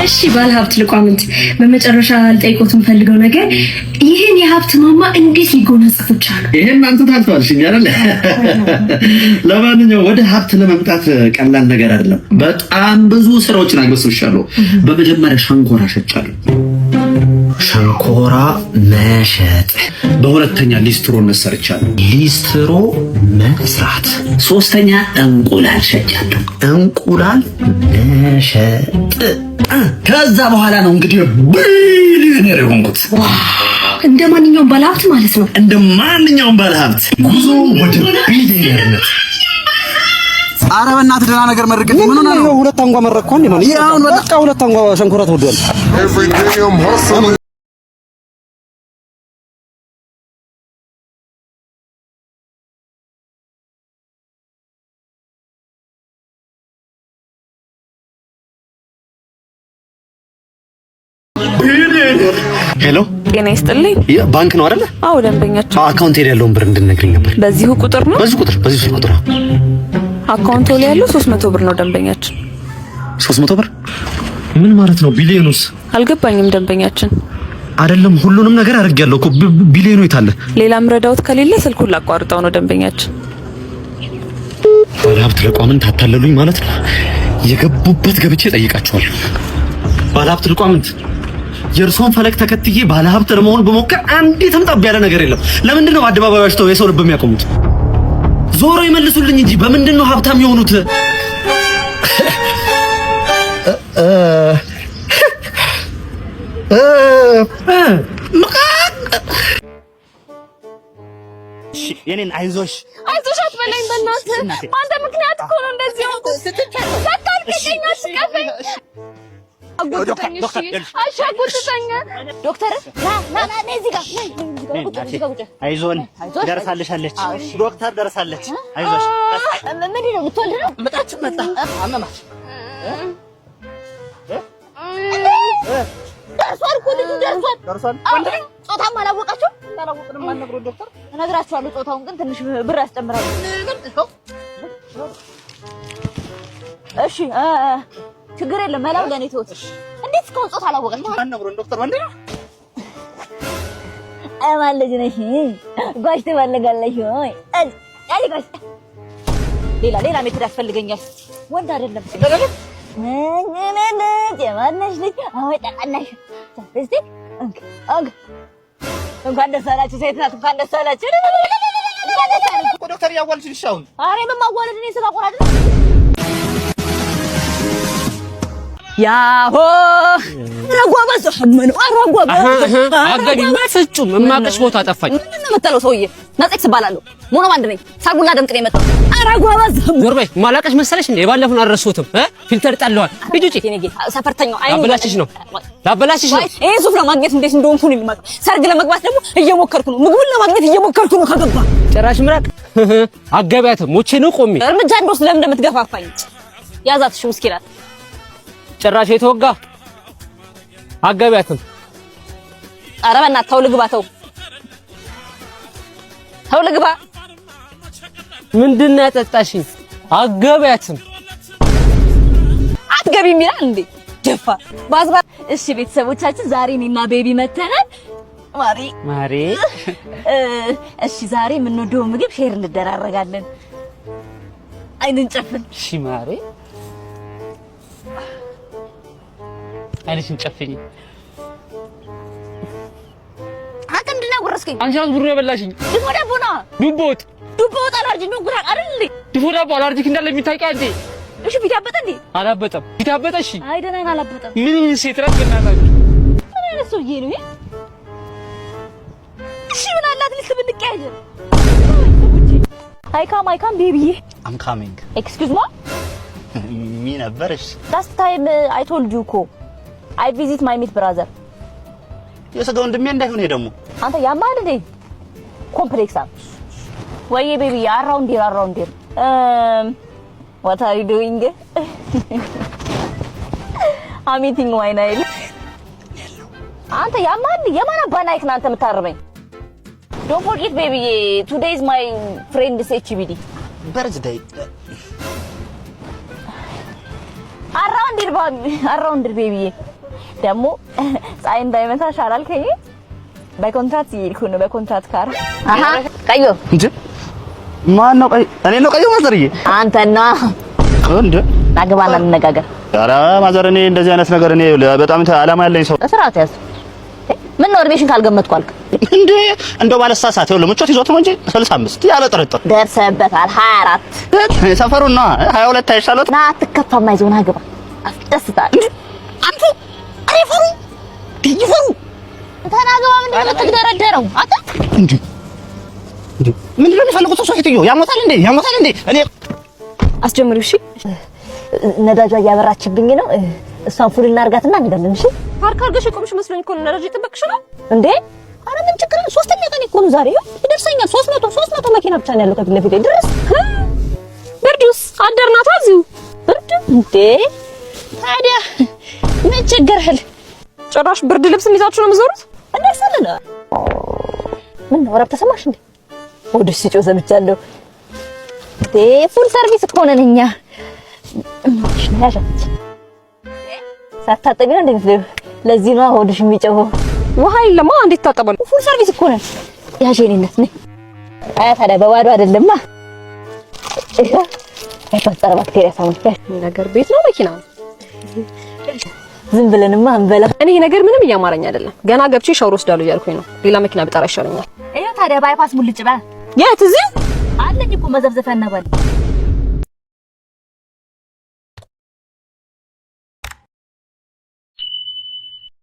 እሺ ባለሀብት ልቋምንት፣ በመጨረሻ ልጠይቆት የምፈልገው ነገር ይህን የሀብት ማማ እንዴት ሊጎናጸፉ ቻሉ? ይሄን አንተ ታልቷልሽኝ አይደል? ለማንኛውም ወደ ሀብት ለመምጣት ቀላል ነገር አይደለም። በጣም ብዙ ስራዎችን አግበስብሻለሁ። በመጀመሪያ ሸንኮራ ሸጫለሁ። ሸንኮራ መሸጥ። በሁለተኛ ሊስትሮነት ሰርቻለሁ። ሊስትሮ መስራት። ሶስተኛ እንቁላል ሸጫለሁ። እንቁላል መሸጥ። ከዛ በኋላ ነው እንግዲህ ቢሊዮኔር የሆንኩት። እንደ ማንኛውም ባለሀብት ማለት ነው። እንደ ማንኛውም ባለሀብት ጉዞ ወደ ቢሊዮኔርነት። ኧረ በእናትህ ደህና ነገር መርቅልኝ። ምን ሆነህ ነው? ሁለት አንጓ መረቅኩ እንዴ ነው? ይሄ አሁን በቃ ሁለት አንጓ ሸንኮራ ተወዷል። Every day I'm hustling. Hello፣ ጤና ይስጥልኝ። ባንክ ነው አይደለ? አዎ ደንበኛችን። አካውንቴ ላይ ያለውን ብር እንድነግረኝ ነበር። በዚሁ ቁጥር ነው? በዚህ ቁጥር፣ በዚህ ስልክ ቁጥር። አካውንቶ ላይ ያለው 300 ብር ነው ደንበኛችን። 300 ብር ምን ማለት ነው? ቢሊዮኑስ? አልገባኝም ደንበኛችን። አይደለም ሁሉንም ነገር አድርጌያለሁ እኮ፣ ቢሊዮኑ የት አለ? ሌላ ምረዳውት ከሌለ ስልኩን ላቋርጠው ነው ደንበኛችን። ባለሀብት ልቋምን ታታለሉኝ ማለት ነው። የገቡበት ገብቼ ጠይቃቸዋለሁ። ባለሀብት ልቋምንት፣ የእርሶን ፈለግ ተከትዬ ባለሀብት ለመሆን ብሞክር አንዲትም ጠብ ያለ ነገር የለም። ለምንድን ነው በአደባባይ ዋሽተው የሰው ልብ የሚያቆሙት? ዞሮ ይመልሱልኝ እንጂ በምንድን ነው ሀብታም የሆኑት? የኔን አይዞሽ አይዞሽ አትበለኝ በእናትህ። በአንተ ምክንያት እኮ ነው እንደዚህ የሆንኩት። በቃ ልቀቀኝ፣ አትቀፈኝ። አጎትተኝ፣ እሺ እሺ፣ አጎትተኝ። ዶክተር ና ና ና፣ እዚህ ጋር ነይ፣ እዚህ ጋር ቁጭ፣ እዚህ ጋር ቁጭ። አይዞን ደርሳልሻለች። ዶክተር ደርሳለች። አይዞሽ። ምንድን ነው የምትወልድ ነው? ምጣችን መጣ አመማች። ደርሷል እኮ ልጁ ደርሷል። ደርሷል። ጾታም አላወቃቸው። አላወቅንም። አልነግሮት ዶክተር። እነግራችኋለሁ። ጾታውን ግን ትንሽ ብር ያስጨምራል። እሺ ችግር የለም። መላው ለእኔ ተውት። እንዴት እስካሁን ጾታ አላወቀችም? አልነግሮን ዶክተር ወንድ ነው። ማን ልጅ ነሽ? ጓሽ ትፈልጋለሽ ወይ? አይ ጓሽ፣ ሌላ ሌላ method ያስፈልገኛል። ወንድ አይደለም። ምን ልጅ የማነሽ ልጅ? አይ ጠቃናሽ። እስቲ እንክ እንክ፣ እንኳን ደስ አላችሁ። ሴት ናት። እንኳን ደስ አላችሁ። እኮ ዶክተር እያዋልሽልሽ አሁን። ኧረ የማዋለድ እኔ ስጋ ቆራጭ ነው። ያሆ ረጓበዝ ምን ረጓበዝ አገቢማ ፍጹም እማቀሽ ቦታ ጠፋኝ። ምንድን ነው የምትለው ሰውዬ? ነጽክስ እባላለሁ። ሞኖ ባንድ ነኝ። ሳጉላ ደምቅ ነው የመጣው። ኧረ ጎበዝ ዞር በይ። ማላቀሽ መሰለሽ እንዴ? የባለፈውን አልረሳሁትም። filter ጠለዋል። ሂጂ ውጪ። ሰፈርተኛው አይኑ ላበላሽሽ ነው፣ ላበላሽሽ ነው። ይሄን ሱፍ ለማግኘት እንዴት እንደሆንኩ ነው የማውቀው። ሰርግ ለመግባት ደግሞ እየሞከርኩ ነው። ምግቡን ለማግኘት እየሞከርኩ ነው። ከገባ ጭራሽ ምራቅ አገቢያትም። ሞቼ ነው ቆሜ። እርምጃ እንደወስድ ለምን እንደምትገፋፋኝ ያዛት። እሺ ምስኪን ናት። ጭራሽ የተወጋ አገቢያትም። ኧረ በእናትህ ተው ልግባ፣ ተው ተው ልግባ። ምንድን ነው ያጠጣሽኝ? አገቢያትም። አትገቢም ይላል እንዴ ደፋ ባዝባ። እሺ ቤተሰቦቻችን ዛሬ እኔና ቤቢ መተናል። ማሪ ማሪ፣ እሺ ዛሬ የምንወደው ምግብ share እንደራረጋለን። አይንን ጨፍን። እሺ ማሪ፣ አይንሽን ጨፍኝ። አንተ ምንድን ነው ያጎረስከኝ? አንቺ ራስ ብሩ የበላሽኝ። ድፎ ዳቦ ነው። ዱቦ ወጥ። ዱቦ ወጥ allergic ነው ጉራ አይደል እንዴ? ድፎ ዳቦ allergic እንዳለ የሚታውቂው አንቺ። እሺ ፊት ያበጠ እንዴ? አላበጠም። ፊት ያበጠ? እሺ አይ ደህና ነኝ፣ አላበጠም። ምን ሴት ናት በእናታችሁ? ምን አይነት ሰውዬ ነው ይሄ? እሺ ምን አላት ልክ ብንቀያየር። I come, I come baby ዬ። I'm coming. Excuse me. Me ነበርሽ። Last time I told you እኮ I visit my meat brother። የስጋ ወንድሜ እንዳይሆን ይሄ ደግሞ። አንተ ያማል እንዴ? Complex አም ወይዬ baby ዬ፣ around here, around here, what are you doing? I'm eating my nail። አንተ ያማል? የማን አባ ናይክ ነው አንተ የምታርመኝ? Don't forget baby ዬ፣ today is my friend's HBD. Birthday. Around here, around here baby ዬ። ደግሞ ፀሐይ እንዳይመታሽ አላልከኝ? በኮንትራት እየሄድኩ ነው። በኮንትራት car። አሃ፣ ቀዮ። እንዴ፣ ማን ነው ቀይ? እኔ ነው ቀዩ ማዘርዬ? አንተና። እንዴ። ናግባና እንነጋገር። ኧረ ማዘር፣ እኔ እንደዚህ አይነት ነገር እኔ በጣም አላማ ያለኝ ሰው። ስርዓት ያዝ። ምን ነው እድሜሽን ካልገመትኩ አልክ? እንዴ፣ እንደው ባለሳሳት፣ ይኸውልህ ምቾት ይዞት ነው እንጂ 65 ያለ ጥርጥር። ደርሰህበታል። 24። ሰፈሩን ነው፣ 22 አይሻሎት? ና፣ አትከፋም። አይዞህ፣ ና ግባ። አስደስታል። አንቱ፣ ኧረ ይፈሩ ይፈሩ። ተናግባ። ምንድን ነው የምትግደረደረው አንተ? እንዴ እንዴ፣ ምንድን ነው የሚፈልጉት? ሰው ሴትዮ ያሞታል እንዴ? ያሞታል እንዴ? እኔ አስጀምሪው እሺ። ነዳጇ እያበራችብኝ ነው። እሷን full እናርጋትና እንሄዳለን። እሺ። ፓርክ አድርገሽ የቆምሽ መስሎኝ እኮ ነው። ነዳጅ እየጠበቅሽ ነው። እንዴ፣ ኧረ ምን ችግር አለ? ሶስተኛ ቀን እኮ ነው ዛሬ። ይኸው ይደርሰኛል። 300 መኪና ብቻ ነው ያለው ከፊት ለፊቴ። ድረስ። ብርዱስ አደርናታ እዚሁ። ብርድ እንዴ? ታዲያ ምን ችግር አለ? ጭራሽ ብርድ ልብስም ይዛችሁ ነው የምትዞሩት? እንደርሳለን። ምን ነው ረብ ተሰማሽ እንዴ? ሆድሽ ሲጮህ ሰምቻለሁ። እንዴ፣ full service እኮ ነን እኛ። ያዣች ሳታጠቢ ነው እንደምትለው። ለዚህ ነው ሆድሽ የሚጮኸው። ውሃ የለማ፣ እንዴት ታጠባል? Full service እኮ ነን። ያዥ የኔ እናት፣ ነይ። አያ ታዲያ በባዶ አይደለማ። ጸረ ባክቴሪያ ሳሙና። ነገር ቤት ነው መኪና ነው? ዝም ብለንማ አንበላ። እኔ ይሄ ነገር ምንም እያማረኝ አይደለም። ገና ገብቼ ሻወር ወስዳለሁ እያልኩኝ ነው። ሌላ መኪና ብጠራ ይሻለኛል። ይኸው ታዲያ bypass ሙልጭ በ የት? እዚህ? አለኝ እኮ መዘፍዘፊያና ባል።